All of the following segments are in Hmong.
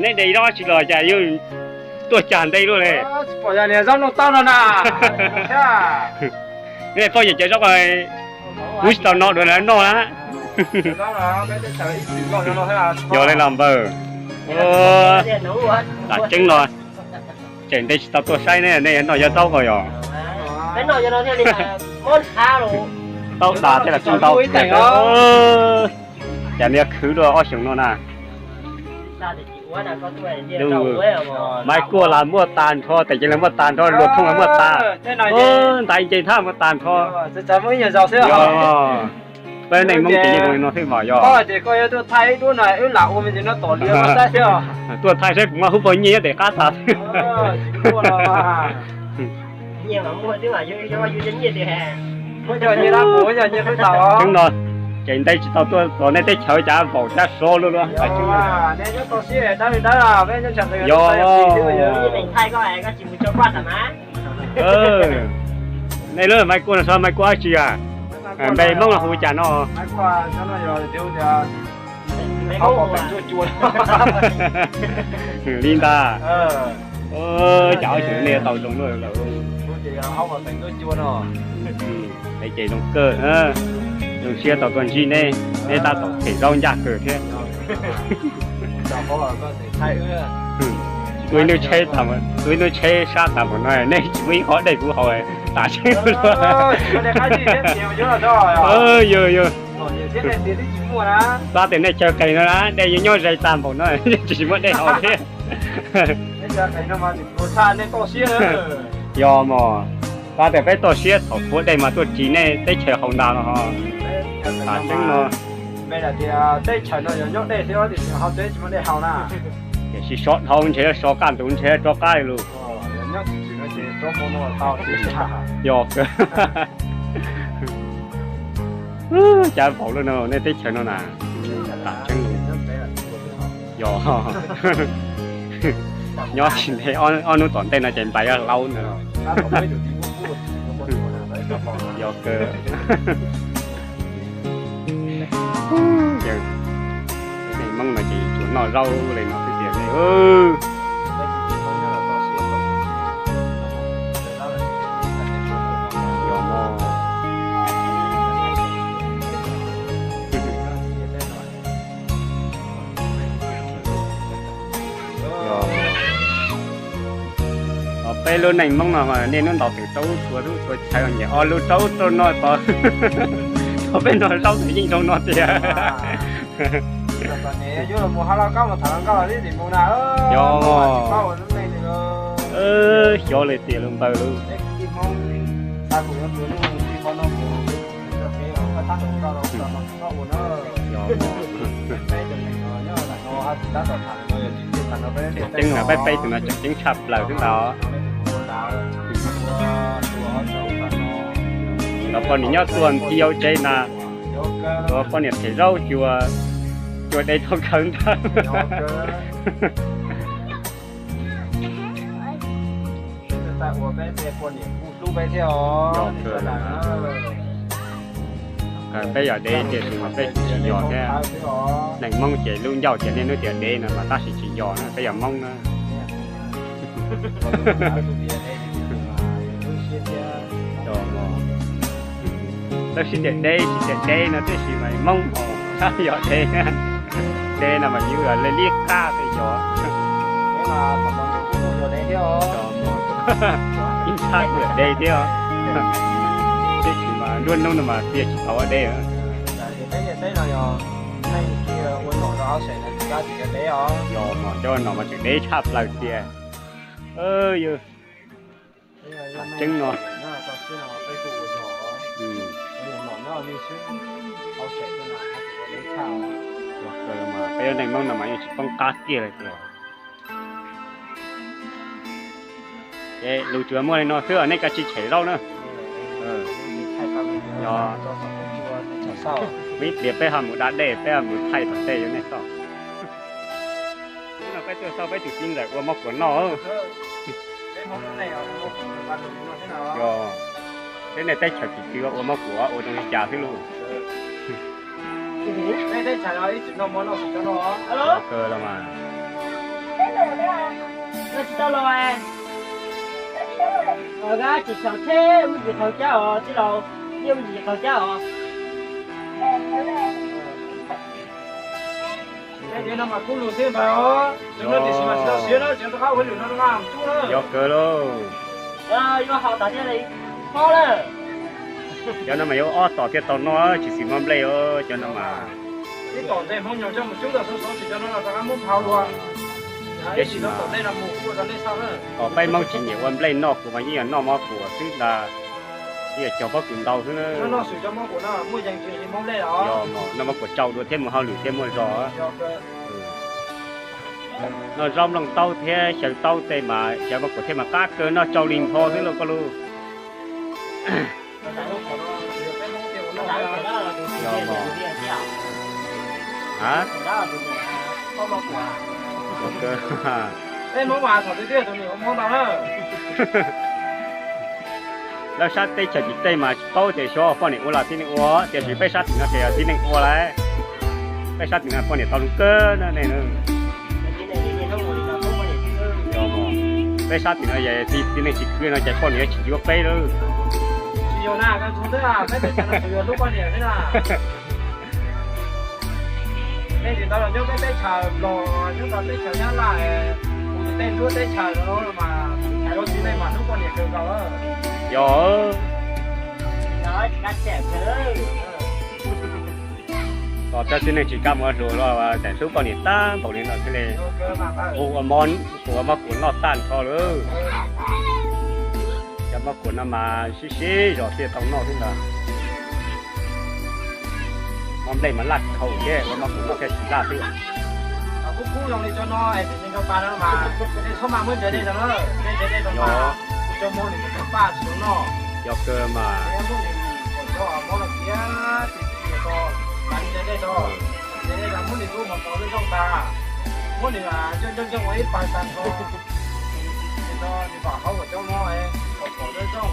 Neb de zaub tsis los cas yus tuaj cag ntej luaj li. Neb poj yawm cov zaub kuv tsis tau no dua lawv noj na. Yog li los npawg, tam tseeb no tseem ntev tsis tau tuaj saib nej, nej noj yog zaub ko yog. Tau tas thiab los tsis tau. Cas nej khwv dua ob xyoos no na. Maiv Kuaj los muaj tag nrho, Tes Ceev los muaj tag nrho, Luas Thooj los muaj tag. Ntais Ncees thiab muaj tag nrho. Yog, peb neeg Hmoob ces yeej zoo li no xwb mas yog. Tuaj thaij saib kuv muaj hub pog nyiaj nyob tes qab tas xwb. Tseeb no, ces ntev tsis tau tuaj tom nej teb chaws cas vaum cab sov luaj luaj. Yog, nej lub Maiv Kuaj no xyov Maiv Kuaj dab tsi a? Npe Hmoob no hu cas no? Li ntag. Cas ob xyoos nej tau zoo luaj lawm. Ces zoo kawg, zoo siab tau tuaj ntsib neb, neb tab tom them zaub ncaj kawg thiab. Tus ib hnub tsheb, tus ib hnub tsheb sab tas npaum no nej tsis muaj ib qho dej kuv haus tas tseeb. Yog, yog. Tab tias nej chaw qis no na dej yuav nyob ze tag npaum no tsis muaj dej haus thiab. Yog mog, tab tias peb toj siab thaum puav dej mas tuaj ris nej teb chaws haus ntag los ho. Tas tseeb no. Tiam sis sov dhau ntshe sov kaj ntug ntshe rov qab li lus. Yog kawg. Cas vaum luaj no nej teb chaws no na. Tas tseeb. Yog, nyob tsis ntev ob hnub tom ntej no ces nplais yuav hlaub ntag. Yog kawg. Ces Hmoob no ces tsuas noj zaub li no xwb tiag ne. Yog no. Peb lub neej Hmoob no mas niaj hnub ntaus tes rau txhua lub txhua chaw, nyiam ob lub rau rau no tod. Thaum peb noj zaub ntawd yeej zoo no tiag. Yog, xyov li tiag lub npawg lub. Tseem ceeb no peb peb tus no tseem ceeb tshaj plaws xwb ntag. Los poj niam nyob tuag nti hauv tsev na, los poj niam them zaub cua, cua de tau khawv ntag. Peb yog dev tiam sis mas peb tsis yog thiab. Neeg Hmoob ces lub ncauj tias niaj hnub tias dev no mas tab sis tsis yog na, peb yog Hmoob na. Lawv sib tias dev tsis tias dev no tib si mas Hmoob os, yog dev. Dev no mas yus li qab peb yog. Ib ntshab yog dev thiab. Tib si mas nruab hnub no mas txia tsis tau ua dev. Yog mas cov no mas tseem dev tshaj plaws tiag. Yog tseeb no. Peb lub neej Hmoob no mas yeej tsis poob qab kiag li tiag. Ces lus tsuas muaj li no xwb, nej kav tsij tshem zaub na. Yog, ib pliag peb ho mus da dej, peb ho mus thaij tom tej yuav nej xauj. Hnub no peb tuaj xauj peb tus txiv ntxawm ua mov kuam noj. Yog, peb nej teb chaws tsis txwv ua mov kuam ua zoo li cas xwb lauj. Peb teb chaws no ib txwm noj mov noj xwm cov no. Kawg los mas. Tsis tau los, tsis tau tsheb, ua tsis qaug cab os tij laus, yeej ua tsis qaug cab os. Peb no mas kub lug xwb ntag os, cov no tiam sis mas tsis tau siav na, cov rov qab ua lwm no rov qab mus cub na. Yog kawg lauj. Yuav haus tom thiaj li mob lawm. Cov no mas yuav ob tom thiaj tau noj, tsis xis mob nplej os, cov no mas. Ib tom ntej Hmoob nyoog coj mus cub tau sov sov tsis cov no rov qab muab phau dua. Tiam sis no tom ntej no mus kuj rau nej xauj na. Tom peb Hmoob tsis nyiam ua nplej noj kuv mas yeej yog noj mov kuam xwb ntag. Yeej yog cog pob kws ntau xwb na. Noj xwm cov mov kuam no muaj yees tsis mob nplej os. Yog mas noj mov kuam tsau dua thiab mus hauj lwm thiaj muaj zog. Noj zaub nplooj taub thiab xyaw taub tej mas xyaw mov kuam thiaj mas qab kawg, noj tsau li npho xwb lauj koj lauj. Lawv sab teb chaws tim tej mas tsis paub tias xyov poj niam ua los txiv neej ua, tiam sis peb sab tim no ces yog txiv neej ua lawm. Peb sab tim no poj niam tau zoo kawg na nej. Peb sab tim no txiv neej tsis khwv no ces poj niam tsis yuav peb lawm. Nej tsis tau los nyob peb teb chaws Nplog, nyob tau teb chaws Nyab Laj, tej nruab teb chaws no mas hais rau txiv neej mas hlub poj niam kawg nkaus. Yog, tos cov txiv neej tsis kam ua hluas los tseem hlub poj niam tag npaum li no thiaj li hu ua mov, hu ua mov kuam noj tag nrho lawm. Cov mov kuam no mas sib sib zog thiaj tau noj xwb ntag. Mov nplej mas laj dhau thiab ua mov kuam noj thiaj tsis laj xwb. Kub kub zoo li cov no es tsis zoo rau pas no mas nej txhob mas muab ntsaws dej rau na, nej ntsaws dej rau mas cov mov nws tsis paj tsis zoo noj. Yog kawg mas. Muab nws kom cov mov no kiav tsis tsis tau, mas ntsaws dej rau, ntsaws dej rau muab nws lub mov tau lub zoo tag, muab nws ncoj ncoj ncoj ua ib pawg tag nrho. Nws kom hauv kom cov mov kom pom lub zoo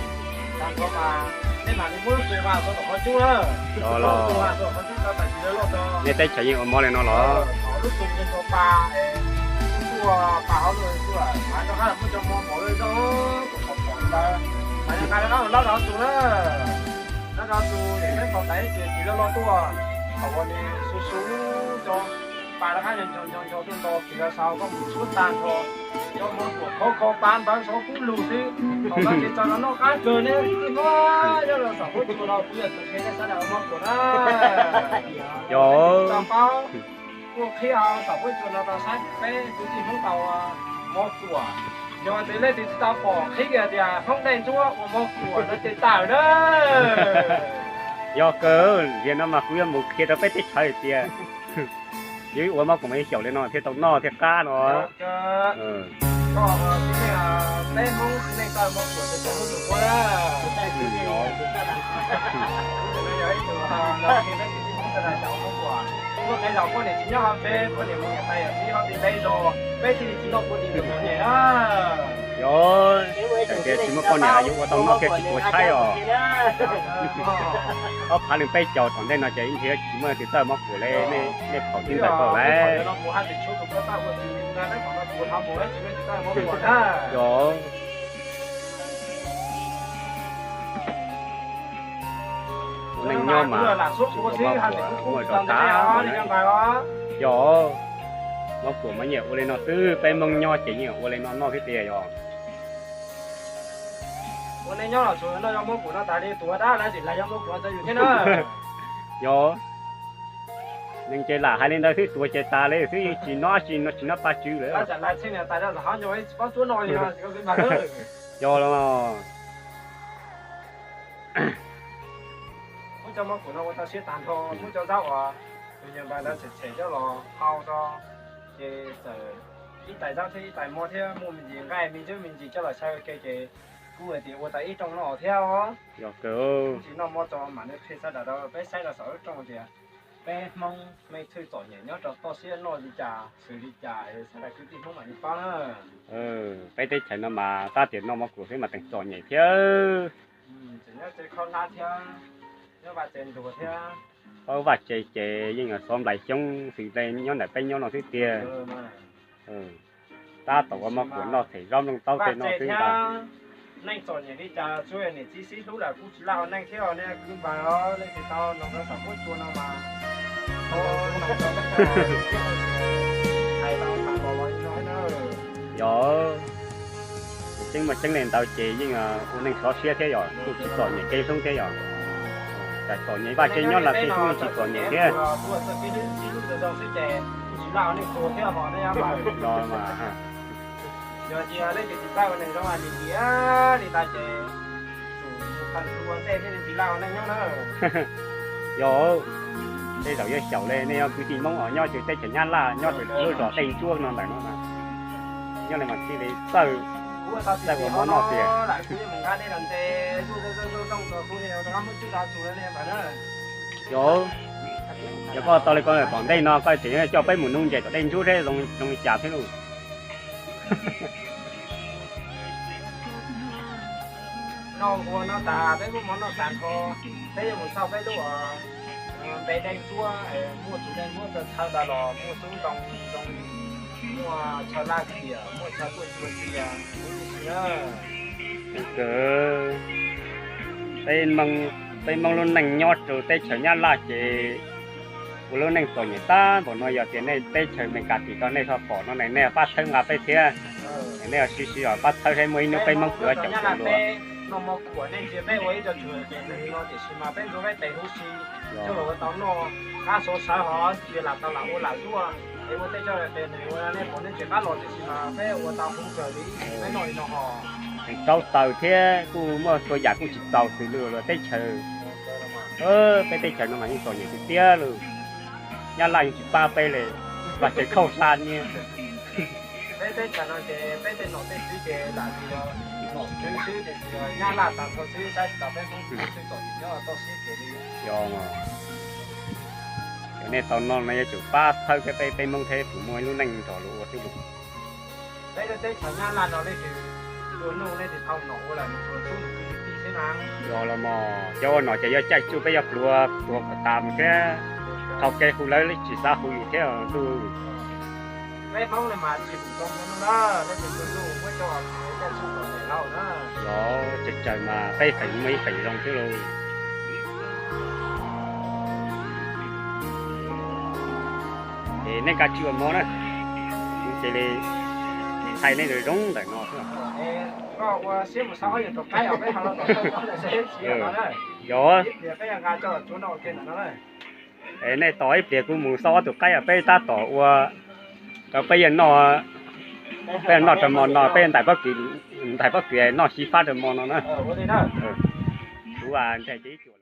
tag nrho mas nej mam li muab lub txuas vas rau tom qhov cub na. Lub txuas vas rau tom qhov cub tau tam sim lawv loj rau. Nej teb chaws yeej ua mov li no los? Lub txuas ntawd rau pas, kuj pas hauv lub txuas mas rov qab muab cov mov pom lub zoo kom pom ntawd mas nqa rov qab los rau txuas na. Rau rau tus niam peb tau tais ib txwm tis loj loj tuaj, thaum uas nws su su cov pas rov qab nco nco nco tuaj nto tis lawv xav koj mus tshuab tag nrho. Cov mov kuam khov kho pas ntawd xov kub lug xwb, thaum no ces txawm los noj qab kawg ne. Twb muab nyob rau saum huab cua no kuv yog tus qhia nej sawv daws mov kuam na. Yog tau paub, kuj qhib hauv saum huab cua no tau saib peb kwv tij Hmoob tau mov kuam. Yog tias leej twg tsis tau pom qhib tias Hmoob Dej Ntsuab ua mov kuam no ces tawm na. Yog kawg, tiam no mas kuv yuav mus qhia rau peb teb chaws tias yuav ua mov kuam mas yuav xyaum li no thiaj tau noj thiaj qab no. Koj tib neeg, peb Hmoob tib neeg tau mov kuam tus tus tus ua na. Muaj qee zaum poj niam tsis nyob hauv tsev, poj niam mus niam tais yawm txiv hauv tsev zos, peb thiaj li tsis noj kua tis tus txom nyem na. Yog, tias tsis muaj poj niam yuav ua tau noj thiaj tsis tuag tshaib os. Ob phav leej peb caug tom ntej no ces ib nthiav tsis muaj leej twg txawj mov kuam li, nej phaum tib ntawm tau lawm. Yog, ua neej nyob mas mov kuam muaj zog tas. Yog, mov kuam mas nyiam ua li no xwb, peb Hmoob nyob ces nyiam ua li no noj xwb tiag yog. Ua neej nyob los tsuas noj yog mov kuam no tas li, tuag dab lawv tseem laig yog mov kuam txawv yus thiab na. Yog, neeg ces lam hais li ntawd xwb, tuag ces tas li xwb, yeej tsis noj tsis noj tsis noj paj tswv lawm. Yog los, muab cov mov kuam no ua tau siab tag nrho, muab cov zaub uas tus nyuag npawg ntawd tshem tshem coj los hau tso, ces txawm ib tais zaub thiab ib tais mov thiab muaj me ntsis nqaij me ntsis me ntsis coj los xyaw ke ces kuj hais tias ua tau ib rooj noj thiab os. Yog kawg. Tsis noj mov tso mam li qhia sawv daws rau peb saib rau saum lub rooj tias peb Hmoob leej twg txom nyem nyob rau toj siab noj li cas xws li cas es sawv daws kwv tij Hmoob mam li paub na. Peb teb chaws no mas tab tias noj mov kuam xwb mas teem txom nyem thiab. Tseem nyob tsev khaub hlab thiab, nyob vaj tsev nruas thiab. Paub vaj tse ces yeej xov nplais xyoob xws li nyob ntawm peb nyob no xwb tiag. Tab tom ua mov kuam noj them zaub nplooj taub tej no xwb ntag. Neej txom nyem li cas tsuas yog niam txiv xib hlub lawm kuj tsis laj ua neej thiab os, nej kwv npawg os, leej twg tau noog rau saum huab cua no mas. Yog, tseeb muaj tseeb li ntawd ces yeej ua neej sov siab thiab yog kuj tsis txom nyem kev hlub thiab yog. Txawm txom nyem vaj tse nyob los tsis hlub yeej tsis txom nyem thiab. Los mas, yog, tej zaum yuav xyaum li nej yog kwv tij Hmoob os nyob tsis teb chaws Nyab Laj nyob tsis lub zos Dej Ntsuab no ntawm no, nyob li mas thiaj li txawj, txawj ua mov noj tiag. Yog, yog koj tau li ko tom ntej no koj tseem coj peb mus nuv ntses tom Dej Ntsuab thiab zoo li cas thiab lauj? Noj ua no tas peb muab mov noj tas nrho, peb yuav mus xauj peb lub npe Dej Ntsuab, muaj tus Dej Ntsuab txawj txhawb ntawd los muaj xub ntoo zoo, muaj chaw laj tiam, muaj chaw tuaj cua tias, peb Hmoob lub neej nyob rau teb chaws Nyab Laj ces ua lub neej txom nyem tag npaum no, yog tias nej teb chaws Amelikas tim ko nej ho pom no ne nej pab txhawb nqa peb thiab. Nej sib sib os pab txhawb saib muaj ib hnub peb Hmoob puas coob dua. Tseem rau taws thiab kuj muaj txhua yam kuj tsis txaus xws li luag teb chaws. Peb teb chaws no mas yeej txom nyem tiag tiag li. Nyab Laj yeej tsis pab peb li, vaj tse khauj hla nyiaj. Yog, nej tau noj no yuav tsum pab txhawb thiab peb, peb Hmoob thiab puas muaj ib lub neej nrog luag ua thiab lauj. Yog los mas, cov ua nom ces yuav caij tsuj peb yuav pluav tuag kom tas mus thiab, qhov kev hu lawv tsis xav hu yus thiab lauj. Yog, tsawg tsawg mas peb feem muaj ib feem zoo xwb lauj. Ces nej kav tsij ua mov na, kuv cia li thaij nej zoo zoo ntawm no xwb. Yog, nej tos ib pliag kuv mus xauj ob tug qaib os, peb tab tom ua rau peb yuav noj, peb yuav noj rau hmo no, peb ntais pob kws, ntais pob kws noj xyiv fab rau hmo no na. Kuv ncaim ces ib cuam